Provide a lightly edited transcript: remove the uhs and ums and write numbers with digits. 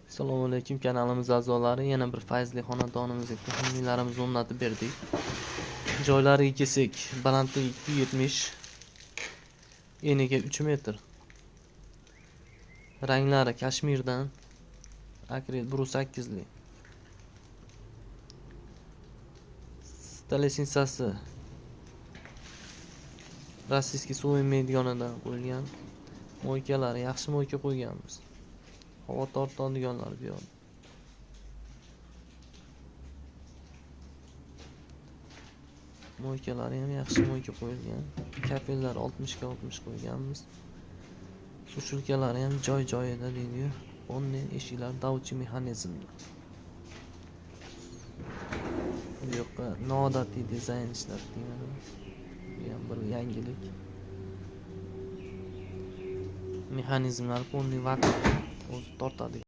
Assalomu alaykum kanalimiz a'zolari. Yana bir fayzli xonadonimizga kuxnylarimizni o'rnatib berdik. Joylariga kelsak, balandligi 270, eniga 3 metr. Ranglari kashmirdan, akril 1.8 li. Stolesницasi rossiyskiy suv emmaydiganidan qo'yilgan. Moykalari yaxshi moyka qo'yganmiz. Havo tortadiganlar bu yoqda. Moykalari ham yaxshi moyka qo'yilgan. Kafellar 60 ga 60 qo'yganmiz. Sushilkalari ham joy-joyida deydi-yu. Onni eshiklar davchi mexanizmda. Bu yoqqa noodatiy dizayn ishlatdik mana. Bu ham bir yangilik. Mexanizmlar polniy vakuum o'zi tortadi.